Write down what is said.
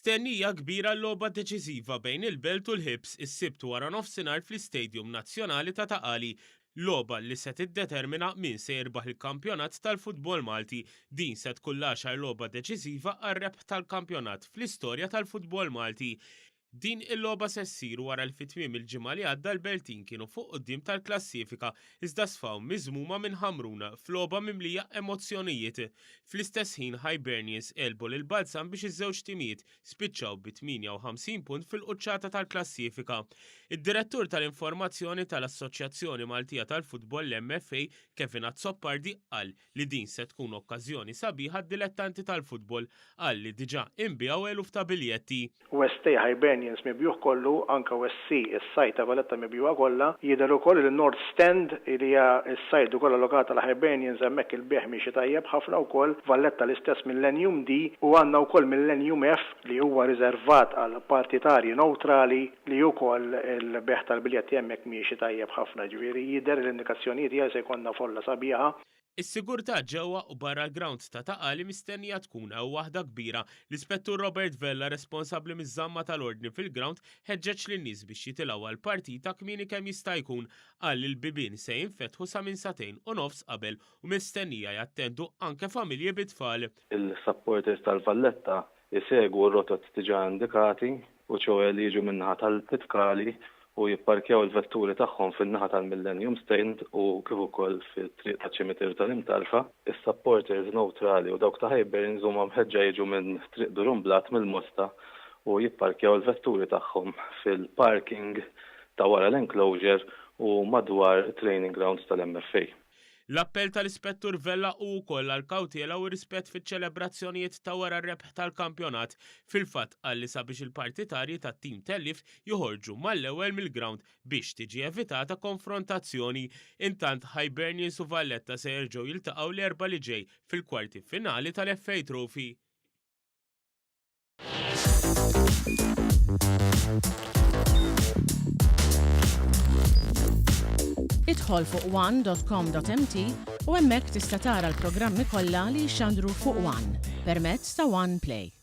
Stennija kbira għal-logħba deċiżiva bejn il-Belt u l-Hibs is-Sibt waranofsinhar fl-Istadium Nazzjonali ta' Ta' Qali. Logħba li se tiddetermina min se jirbaħ il-kampjonat tal-futbol Malti. Din se tkun l-għaxar logħba deċiżiva għar-rebħ tal-kampjonat fl-istorja tal-futbol Malti. Din il-logħba se ssir wara li fi tmiem il-ġimgħa li għadda l-Beltin kienu fuq quddiem tal-klassifika iżda sfaw miżmuma minn Ħamrun f'logħba mimlija emozzjonijiet. Fl-istess ħin Hibernians għelbu lil Balzan biex iż-żewġ timijiet spiċċaw bi 58 punt fil-quċċata tal-klassifika. Id-Direttur tal-Informazzjoni tal-Assoċjazzjoni Maltija tal-Futbol, l-MFA, Kevin Azzopardi qal li din se tkun okkażjoni sabiħa għad-dilettanti tal-futbol, qal li diġà inbiegħu eluf ta' biljetti. West A Hibernians mibjugħ kollu, anke West C is-side ta' Valletta mibjugħa kollha. Jidher ukoll li North Stand li hija s-side ukoll allokata għal Hibernians hemmhekk il-bejgħ miexi tajjeb ħafna wkoll. Valletta l-istess Millennium D u għandna wkoll Millennium F li huwa riservat għal partitarji newtrali li wkoll il-bejgħ tal-biljetti hemmhekk miexi tajjeb ħafna. Jiġifieri jidher li l-indikazzjonijiet hija li se jkollna folla sabiħa. Is-sigurtà ġewwa u barra l-grawnd ta' Ta' Qali mistennija tkun waħda kbira. L-Ispettur Robert Vella, responsabbli miż-żamma tal-ordni fil-grawnd, ħeġġeġ lin-nies biex jitilgħu għall-partita kmieni kemm jista' jkun. Qal li l-bibien se jinfetħu sa minn sagħtejn u nofs qabel u mistennija jattendu anke familji bit-tfal. Il-supporters tal-Valletta isegwu r-rotot diġà indikati, u ċoe li jiġu min-naħa tal-Pitkali u jipparkjaw il-vetturi tagħhom fin-naħa tal-Millennium Stand u kif ukoll fit-triq taċ-Ċimiterju tal-Imtarfa. Is-supporters newtrali u dawk ta' Hibernians huma mħeġġa jiġu minn Triq Durumblat mill-Mosta u jipparkjaw il-vetturi tagħhom fil-parking ta' wara l-enclosure u madwar it-training grounds tal-MFA. L-appell tal-Ispettur Vella hu wkoll għall-kawtela u r-rispett fiċ-ċelebrazzjonijiet ta' wara r-rebħ tal-kampjonat. Fil-fatt qal li sabiex il-partitarji tat-tim tellief joħorġu mal-ewwel mill-grawnd biex tiġi evitata konfrontazzjoni. Intant Hibernians u Valletta se jerġgħu jiltaqgħu l-Erbgħa li ġej fil-kwarti finali tal-FA Trophy. Idħol fuq one.com.mt u hemmhekk tista' tara l-programmi kollha li jixxandru fuq One permezz ta' One Play.